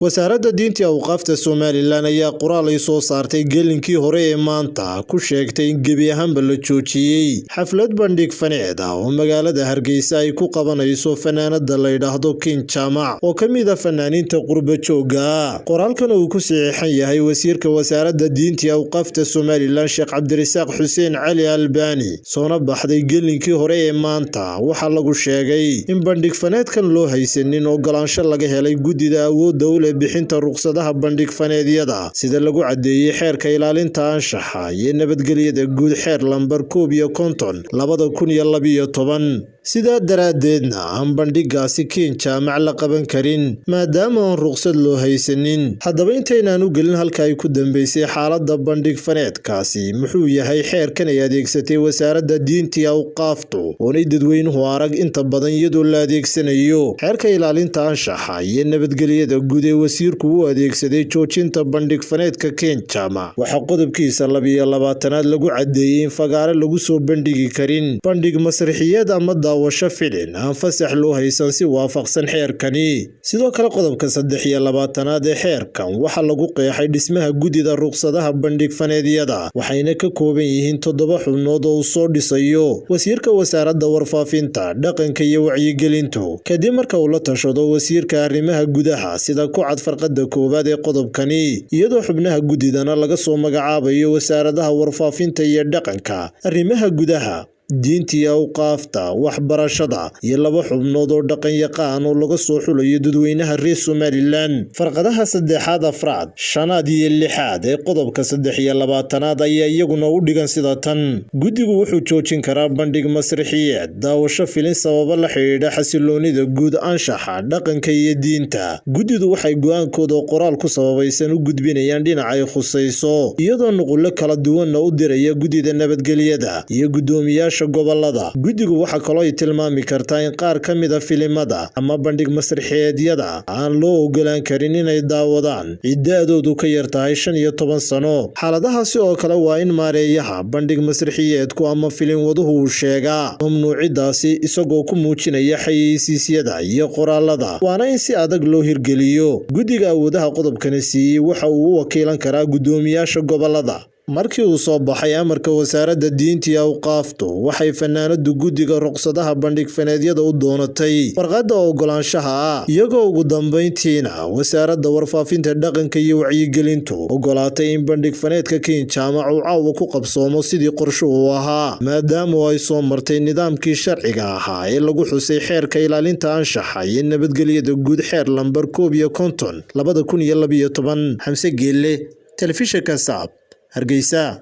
Wasaaradda Diinta iyo Awqaafta Somalilan ayaa qoraal ay soo saartay gelinkii hore ee maanta ku sheegtay in gebi ahaanba la joojiyey xaflad bandhig faneed ah oo magaalada Hargeysa ay ku qabanayso fanaanada la yidhaahdo Kiin Jaamac oo ka mid ah fanaaniinta qurba joogga. Qoraalkan uu ku saxiixan yahay wasiirka Wasaaradda Diinta iyo Awqaafta Somalilan Sheekh Cabdirasaaq Xuseen Cali Albani soona baxday gelinkii hore ee maanta waxaa lagu sheegay in bandhig faneedkan loo haysanin ogolaansho laga helay guddida awoodda u leh bixinta ruqsadaha bandhig faneedyada sida lagu cadeeyay xeerka ilaalinta anshaxa iyo nabadgelyada guud xeer lambar 51 2012. Sidaa daraaddeedna aan bandhigaasi Kiin Jaamac la qaban karin maadaama aan ruqsad loo haysanin. Haddaba intaynaan u gelin halka ay ku dambeysay xaaladda bandhig faneedkaasi, muxuu yahay xeerkan ay adeegsatay Wasaaradda Diinta iyo Awqaaftu oonay dadweynuhu arag inta badan iyadoo la adeegsanayo xeerka ilaalinta anshaxa iyo nabadgelyada guud ee wasiirku u adeegsaday joojinta bandhig faneedka Kiin Jaamac? Waxaa qodobkiisa 22aad lagu cadeeyey in fagaare lagu soo bandhigi karin bandhig masraxiyad ama daawasho filin aan fasax loo haysan si waafaqsan xeerkani. Sidoo kale qodobka 23aad ee xeerkan waxaa lagu qeexay dhismaha guddida ruqsadaha bandhig faneedyada, waxayna ka kooban yihiin 7 xubnood oo uu soo dhisayo wasiirka wasaaradda warfaafinta, dhaqanka iyo wacyigelintu kadib marka uu la tashado wasiirka arrimaha gudaha sida ku cad farqada koowaad ee qodobkani, iyadoo xubnaha guddidana laga soo magacaabayo wasaaradaha warfaafinta iyo dhaqanka, arrimaha gudaha, diinta iyo awqaafta, waxbarashada iyo 2 xubnood oo dhaqan yaqaan oo laga soo xulayo dadweynaha reer Somaliland. Farqadaha 3aad, 4aad, 5aad iyo 6aad ee qodobka 23aad ayaa iyaguna u dhigan sida tan: guddigu wuxuu joojin karaa bandhig masraxiyeed, daawasho filin sababo la xidhiidha xasiloonida guud, anshaxa, dhaqanka iyo diinta. Guddidu waxay go'aankooda qoraal ku sababaysan u gudbinayaan dhinaca ay khusayso, iyadoo nuqullo kala duwanna u diraya guddida nabadgelyada iyo guddoomiyaasha gobolada. Guddigu waxa kaloo ay tilmaami kartaa in qaar ka mid a filimada ama bandhig masraxiyeedyada aan loo ogolaan karin inay daawadaan ciddaadoodu ka yar tahay 15 sano. Xaaladahaasi oo kale waa in maareeyaha bandhig masraxiyeedku ama filin waduhu uu sheegaa mamnuucidaasi isagoo ku muujinaya xayeysiisyada iyo qoraalada, waana in si adag loo hirgeliyo. Guddiga awoodaha qodobkani siiyey waxa uu u wakiilan karaa guddoomiyaasha gobolada. Markii uu soo baxay amarka Wasaaradda Diinta iyo Awqaaftu, waxay fanaanadu guddiga ruqsadaha bandhig faneedyada u doonatay warqadda ogolaanshaha ah, iyagoo ugu dambeyntiina Wasaaradda Warfaafinta, Dhaqanka iyo Wacyigelintu ogolaatay in bandhig faneedka Kiin Jaamac uu caawa ku qabsoomo sidii qorshuhu ahaa, maadaama ay soo martay nidaamkii sharciga ahaa ee lagu xusay xeerka ilaalinta anshaxa iyo nabadgelyada guud xeer lambar 51 2012. Xamse Geelle, Telefishinka Saab, Hargeysa.